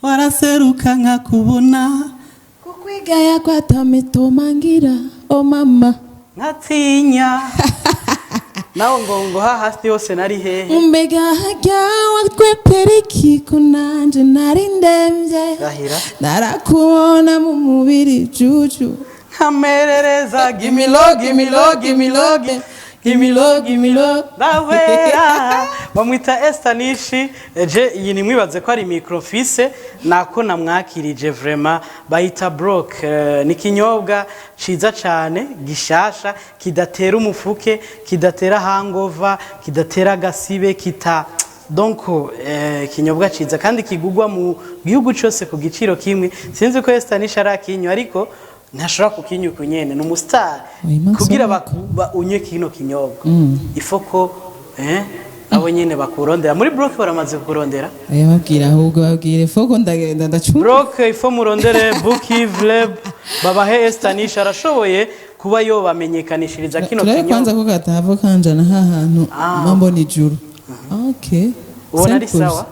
Waraseruka nkakubona. Kukwigaya kwatamitomangira, oh mama. Nkatinya nawe ngo hahasi hose nari hehe? Mbega harya watwepera iki ko nanje nari ndemvye? Rahira. Narakubona mu mubiri juju. Nkamerereza gimilo gimilo gimilo gimilo gimilo. Ndahwera. Bamwita Esther Nishi. Eje iyi nimwibaze ko ari microfise nako namwakirije. Vraiment bayita Broke. Ni kinyobwa ciza cane gishasha, kidatera umufuke, kidatera hangover, kidatera agasibe, kita donc kinyobwa ciza kandi kigugwa mu gihugu cyose ku giciro kimwe. Sinzi ko Esther Nishi arakinywa, ariko ntashobora kukinywa uko nyene, ni umustar. Oya, kugira masoko. unywe kino kinyobwa ifoko abo nyene bakurondera muri Broke, baramaze kukurondera. Oya, babwira ahubwo, babwire foko ndagenda ndacumva. Broke ifo murondere Buki Lab, babahe Esther Nish, arashoboye kuba yo bamenyekanishiriza kino Turabe kwanza kinyobwa. ko katahava kanjana ha hantu. Ah. Mambona ijuru, okay. Ubona ari Simple. sawa,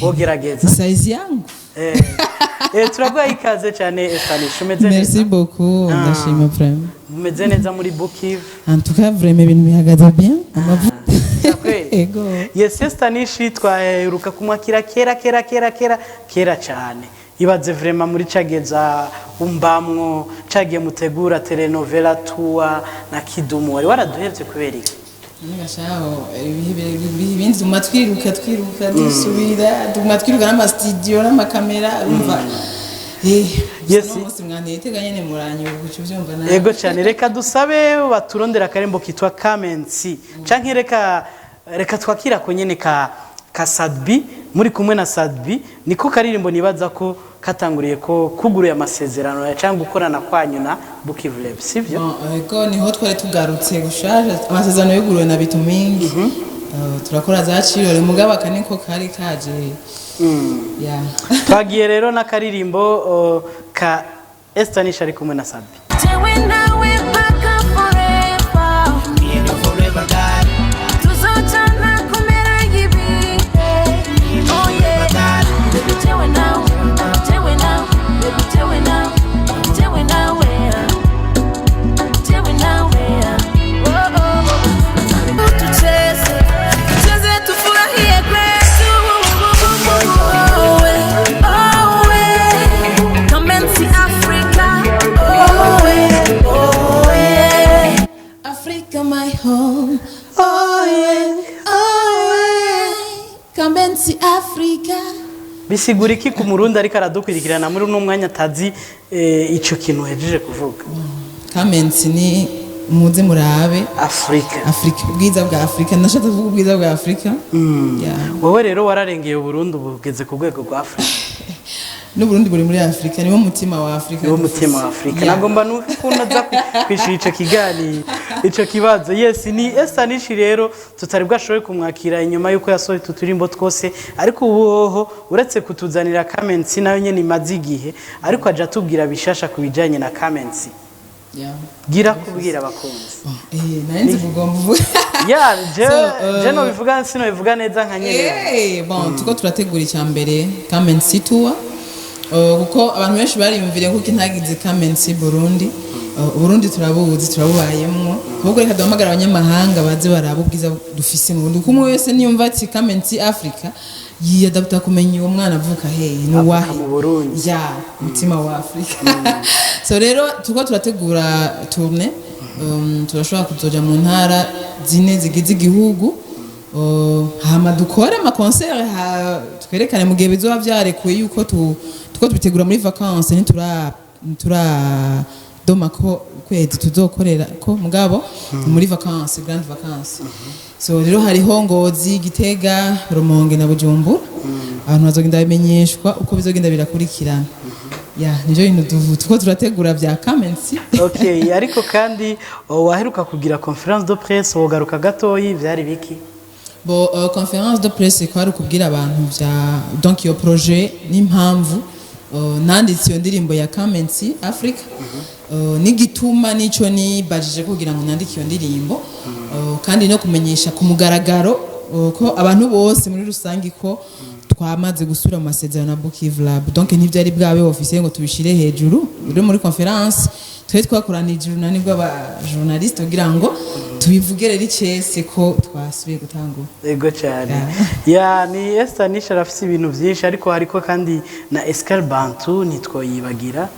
wogerageza. Size yangu. Turaguha ikaze cyane Esther Nish, umeze Merci neza? beaucoup, ndashima vraiment. Umeze neza muri Bukiv? En tout cas, vraiment ibintu bihagaze bien, amavuta. Kweli? Ego. Yes, Esther Nish twaheruka kumwakira kera kera kera kera kera cyane. Ibaze vraiment muri cageza umbamwo cagiye mutegura telenovela tuwa na Kidumu, wari waraduhevye kubera iki? Ngashaho ibindi tuguma twiruka twiruka dusubira, tuguma twiruka n'amastudio n'amakamera, urumva. Yes. Umunsi mwanteye nyene muranyoba uca uvyumva nawe. Ego cyane. Reka dusabe baturondera akarembo kitwa Kamensi, canke reka twakira ko nyene ka Sadbi muri kumwe na Sadbi. Niko karirimbo nibaza ko katanguriye ko kuguruye amasezerano ya cyangwa gukorana kwanyu na Bukivu Lab, sivyo? Bon, ego, niho twari tugarutse gushasha, amasezerano yuguruwe na Bitumingi. Turakora za cirore, mugabo aka niko kari kaje ya. Twagiye rero n'akaririmbo ka Esther Nish ari kumwe na Sadbi. Jewe nawe mpaka forever. Tuzocana kumera y'ibihe. Oh yeah. Baby, jewe nawe, jewe nawe, baby, jewe nawe, jewe nawe, jewe nawe. Oh, oh. Tucheze, tucheze tufurahie kwetu. Oh, oh, eh. Come and see Africa. Oh, eh, oh, eh. Africa my home, oh yeah, oh yeah. Come and see Africa. Bisigura iki ku Murundi ariko aradukurikirana muri uno mwanya atazi ico kintu hejeje kuvuga? Come and see ni muze murabe. Afrika. Afrika, ubwiza bwa Afrika. Ndashatse kuvuga ubwiza bwa Afrika. Yeah. Wowe rero wararengeye Uburundi, ubu ugeze ku rwego rwa Afrika. N'Uburundi buri muri Afrika, niwo mutima wa Afrika. Niwo mutima wa Afrika. Yeah. Nagomba nukuntu aza kwishura ico kiganiro, ico kibazo. Yes, ni Esther Nish rero tutari bwashoboye kumwakira inyuma yuko yasohoye utu turimbo twose, ariko ubu hoho uretse kutuzanira Kamensi nayo nyene imaze igihe, ariko aja atubwira bishasha ku bijanye na Kamensi. Yeah. Gira kubwira abakunzi. Eh, nari nzi kugomba uvuga. Ya je. So, Je no bivuga, sino bivuga neza nka nyene. Bon, tuko turategura icya mbere Come and See Tour. Kuko abantu benshi bariyumviriye kuko intagize Come and See Burundi. Burundi turabuzi, turabubayemwo, ahubwo reka duhamagare abanyamahanga baze baraba ubwiza dufise mu Burundi, kuko umwe wese niyumva ati "Come and see Africa", yiyadapta kumenya uwo mwana avuka hehe, ni uwahe. Mu Burundi. Ya mutima wa Afrika. So rero turiko turategura tournée, turashobora kuzoja mu ntara zine zigize igihugu, hama dukore amaconcert, twerekane mu gihe bizoba vyarekuye yuko tuko tubitegura muri vacances. Ntitura doma ko ukwezi tuzokorera ko, mugabo ni muri vacances, grande vacances. So rero hariho Ngozi, Gitega, Rumonge na Bujumbura. Abantu bazogenda bimenyeshwa uko bizogenda birakurikirana. Ya, nivyo bintu tuko turategura vya Kamensi. Okay, ariko kandi waheruka kugira conférence de presse, wogaruka gatoyi, vyari biki? Bon, conférence de presse kwari ukubwira abantu vya donc iyo projet n'impamvu nanditse iyo ndirimbo ya Kamensi Africa, n'igituma nico nibajije kugira ngo nandike iyo ndirimbo, kandi no kumenyesha ku mugaragaro ko abantu bose muri rusange ko Twamaze gusubira mu masezerano na Bukiv Lab, donc ntivyari bwabe officiel ngo tubishire hejuru. Rero muri conférence twari twakoranije urunani rw'aba journaliste kugira ngo tubivuge rero icese ko twasubiye gutangura. Ego cyane. Ya, ni Esther Nish, arafise ibintu byinshi, ariko hariko kandi na Escale Bantu, ntitwoyibagira.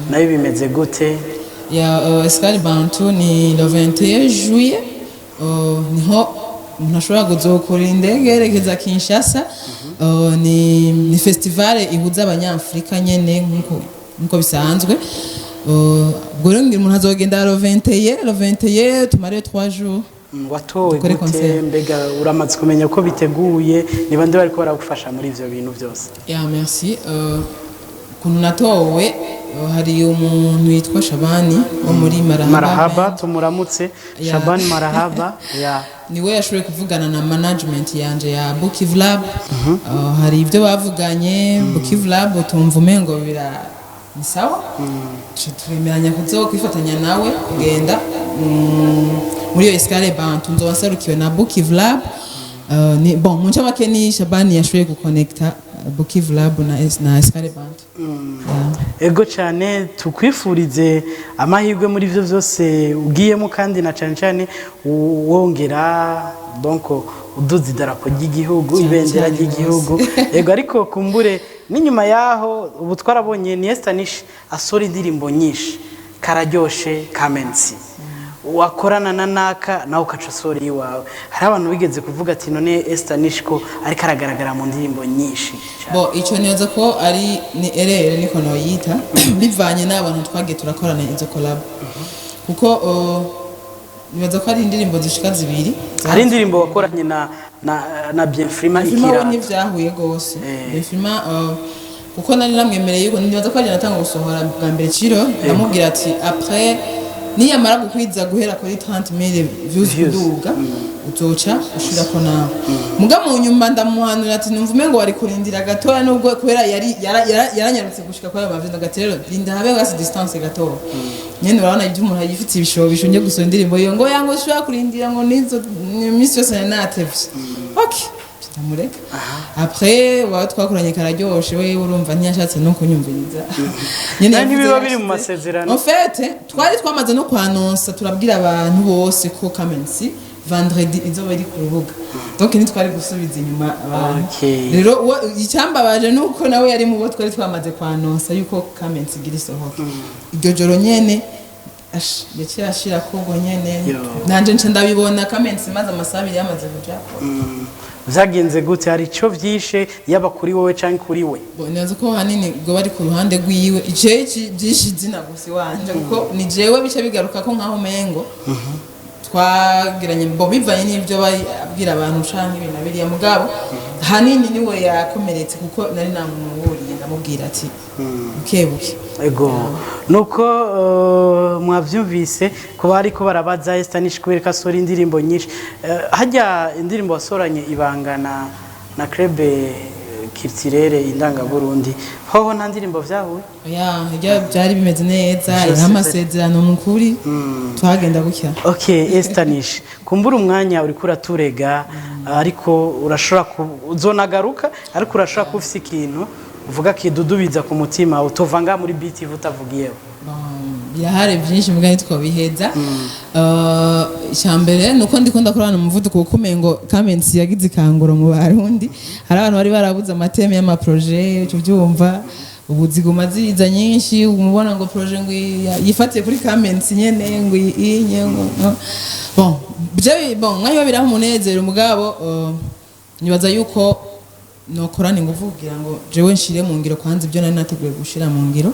Nayo bimeze gute? Ya, Escale Bantu ni le 21 juillet, niho umuntu ashobora kuzokura indege yerekeza Kinshasa. Ni festival ihuza abanyafrika nyene nkuko bisanzwe. Ubwo rero ngira umuntu azogenda le 21, le 21 tumare 3 jours. Watowe Dukore gute? concert. Mbega uramaze kumenya ko biteguye? Ni bande bariko baragufasha muri ivyo bintu byose? Ya, merci. Ukuntu natowe, hari umuntu yitwa Shabani wo muri Marahaba. Marahaba, tumuramutse. Ya. Shabani Marahaba, ya. Niwe yashoboye kuvugana na management yanje ya Bukiv Lab. Hari ibyo bavuganye Bukiv Lab, tumva umengo bira ni sawa. Tuca twemeranya kuzo kwifatanya nawe kugenda muri iyo Escale Bantu. Nzoba nserukiwe na Bukiv Lab. Ni bon, mu ncamake ni Shabani yashoboye guconnecta Bukiv Lab na Escale Bantu. Yeah. Ego cyane, tukwifurize amahirwe muri byo byose ugiyemo, kandi na cyane cyane wongera donc uduza idarapo ry'igihugu, Cyane ibendera cyane. ry'igihugu. Ego, ariko kumbure n'inyuma yaho ubu twarabonye ni Esther Nish asora indirimbo nyinshi, Kararyoshe, Kamensi, wakorana na naka nawe ukaca usora iwawe. Hari abantu bigeze kuvuga ati: "None Esther Nish ko ariko aragaragara mu ndirimbo nyinshi cyane?" Bo, icyo neza ko ari ni erreur, niko noyita, bivanye n'abantu twagiye turakorana izo collab, kuko nibaza ko ari indirimbo zishika zibiri. Hari indirimbo wakoranye na Bienfrima. Bienfrima we Ikirato. Ntivyahuye gose Bienfrima, kuko nari namwemereye yuko nibaza ko ari natanga gusohora bwa mbere Ciro, ndamubwira ati après niyamara gukwiza guhera kuri 30,000 views Views. kuduga, uzoca ushirako nawe. Muga mu nyuma ndamuhanura ati numva umengo wari kurindira gatoya, nubwo kubera yari yaranyarutse gushika kuri ayo mavyino, gati rero rinda habe gasi distance gatoya nyene. Urabona ibyo umuntu yifitiye ibishobisho, ngiye gusohora indirimbo iyo ngo yango ushobora kurindira ngo nizo iminsi yose nari natevye. Okay, ndamureka. Après wawe twakoranye Kararyoshe, we urumva ntiyashatse no kunyumviriza nyene. Nawe Yavuze ntibiba biri mu masezerano. En fait twari twamaze no kwanonsa, turabwira abantu bose ko Kamensi vendredi izoba iri ku rubuga, donc ntitwari gusubiza inyuma abantu. Rero icyambabaje ni uko nawe yari mu bo twari twamaze kwanonsa yuko Kamensi igira isohoke iryo joro nyene. Yaciye ashira ko ubwo nyene. Yo. Nanje nca ndabibona Kamensi maze amasaha 2 yamaze kujako. Vyagenze gute? Hari ico vyishe yaba kuri wowe canke kuri we? Bo, nibaza ko hanini ubwo bari ku ruhande rwiwe, ijewe byinshi izina gusa iwanje, kuko ni jewe bica bigaruka ko nkaho umengo twagiranye bo bivanye n'ibyo bari abwira abantu canke ibintu na biriya. Mugabo hanini niwe yakomeretse, kuko nari namuburiye, ndamubwira ati buke buke. Ego, nuko mwavyumvise kuba ariko barabaza Esther Nish kubera ko asora indirimbo nyinshi. Hajya indirimbo wasoranye Ibanga na Club Culturelle Indangaburundi, hoho nta ndirimbo vyahuye? Ya, hirya byari bimeze neza. Vyose. Yari amasezerano mukuri, twagenda gutya. Okay, Esther Nish, kumbura umwanya uriko uraturega, ariko urashobora uzonagaruka, ariko urashobora kuba ufise ikintu uvuga kidudubiza ku mutima utova ngaha muri BTV utavugiyeho. Bon, birahari byinshi mbwa ntitwabiheza. Icya mbere ni uko ndiko ndakorana umuvuduko, kuko umengo Kamensi yagize ikanguro mu Barundi. Hari abantu bari barabuze ama thèmes y'ama projets, uca ubyumva ubu ziguma ziza nyinshi, umubona ngo projet ngo yifatiye kuri Kamensi nyene ngo inye ngo no. Bon, byo bon nkayo biraho umunezero, mugabo nibaza yuko nokorana ingufu kugira ngo jewe nshire mu ngiro kwanza ibyo nari nateguye gushira mu ngiro,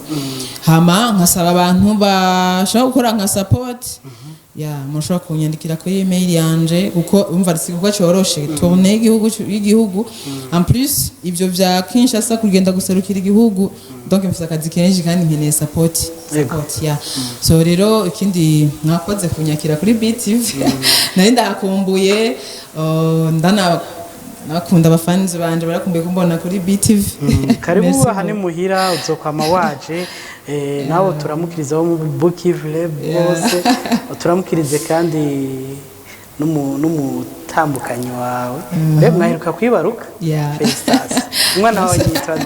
hama nkasaba abantu bashaka gukora nka support ya mushobora kunyandikira kuri email yanje, kuko umva si kuko coroshe tournée y'igihugu, en plus ivyo vya Kinshasa, kugenda guserukira igihugu, donc mfise akazi kenshi kandi nkeneye support. Support ya. So rero ikindi, mwakoze kunyakira kuri BTV, nari ndahakumbuye, ndana nakunda abafanzi banje barakumbuye kumbona kuri BTV. Karibu. Merci. Aha ni muhira, uzokwama waje. Nawe turamukiriza wo mu Bukiv bose, turamukirize kandi N'umutambukanyi wawe rero mwaheruka kwibaruka? Yeah. Félicitations. Umwana wawe yitwa nde?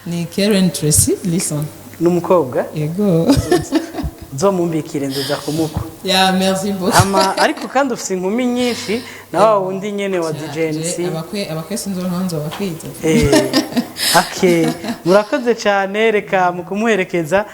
Ni Karen Tracy Lison. N'umukobwa? Yego. Nzomumbikire, nzoza kumukwa. Yeah, merci beaucoup. Ama ariko kandi ufise inkumi nyinshi na wa wundi nyene wa DJNC. Abakwe sinzo nzo bakwiza. Okay, murakoze cyane. Reka mu kumuherekeza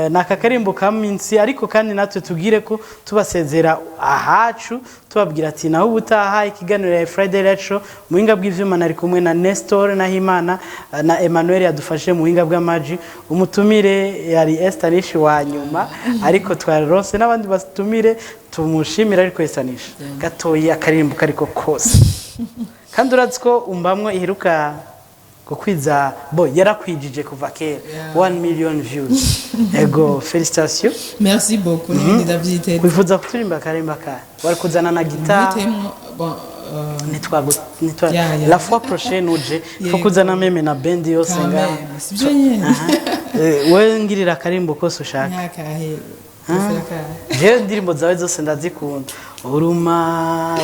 ni aka karimbo ka minsi, ariko kandi natwe tubwire ko tubasezera ahacu, tubabwira ati naho ubutaha. Ikiganiro ya Friday Light Show, mu buhinga bw'ivyuma nari kumwe na Nestor Nahimana na Emmanuel yadufashe mu buhinga bw'amaji. Umutumire yari Esther Nish wa nyuma, ariko twarose n'abandi batumire, tumushimira. Ariko Esther Nish, gatoyi akarimbo kariko kose, kandi urazi ko umbamwo iheruka gukwiza, bo yarakwijije kuva kera 1 million views. Ego, félicitations. Merci beaucoup, n'ibindi ndavyiteze. Wifuza kuturimba akarimba ka wari kuzana na gitari? Mpitemo, bon, Nitwa Yeah. la fois prochaine uje faut Yego. kuzana même na band yose Quand ngaha. même, sibyo nyene. Wewe ngirira akarimbo kose ushaka. Nkakahe? Akahe? Jewe indirimbo zawe zose ndazikunda, uruma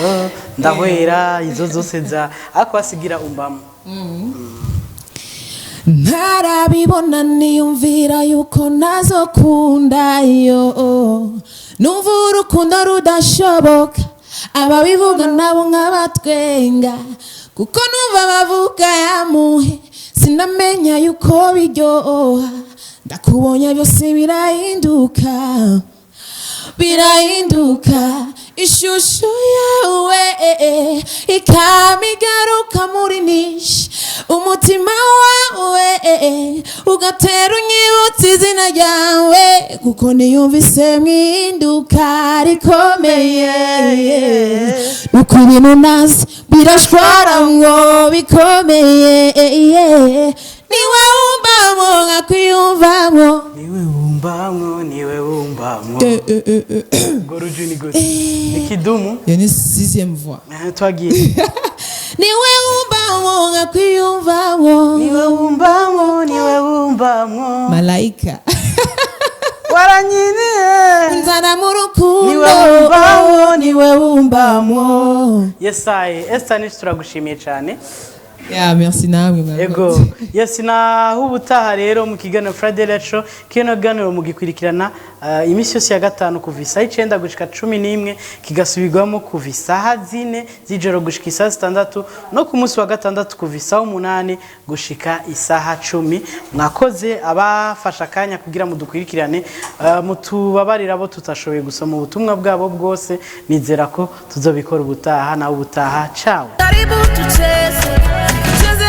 ndahwera, izo zose za, ariko wasigira umbamo. Ntarabibona niyumvira yuko ntazokunda, yo numva urukundo rudashoboka, ababivuga nabo nkabatwenga, kuko numva bavuga yamuhe, sinamenya yuko biryoha. Ndakubonye byose birahinduka, birahinduka. Ishusho yawe ikaba igaruka muri nishi, umutima wawe ugatera unyibutsa izina ryawe, kuko niyumvise mwihinduka rikomeye. Nuko ibintu nazi birashwaramwo bikomeye, niwe wumbamwo nkakwiyumvamwo. Niwe wumbamwo, niwe wumbamwo. Goruju ni gute? Ni kidumu. Iyo ni sixième voix. Twagiye. Niwe wumbamwo nkakwiyumvamwo. Niwe wumbamwo, niwe wumbamwo. Malayika. Waranyiniye. Nzana mu rukundo. Niwe wumbamwo, niwe wumbamwo. Yesaye Esther Nish, turagushimiye cyane. Yeah, merci namwe, murakoze. Ego, yes, naho ubutaha rero mu kiganiro Friday Light Show. Kino kiganiro mugikurikirana iminsi yose ya gatanu kuva isaha 9 gushika 11, kigasubirwamo kuva isaha 4 z'ijoro gushika isaha 6, no ku munsi wa gatandatu kuva isaha 8 gushika isaha 10. Mwakoze abafasha akanya kugira mudukurikirane. Mutubabarira abo tutashoboye gusoma ubutumwa bwabo bwose, nizera ko tuzobikora ubutaha. Naho ubutaha, ciao. Karibu tucheze, tucheze.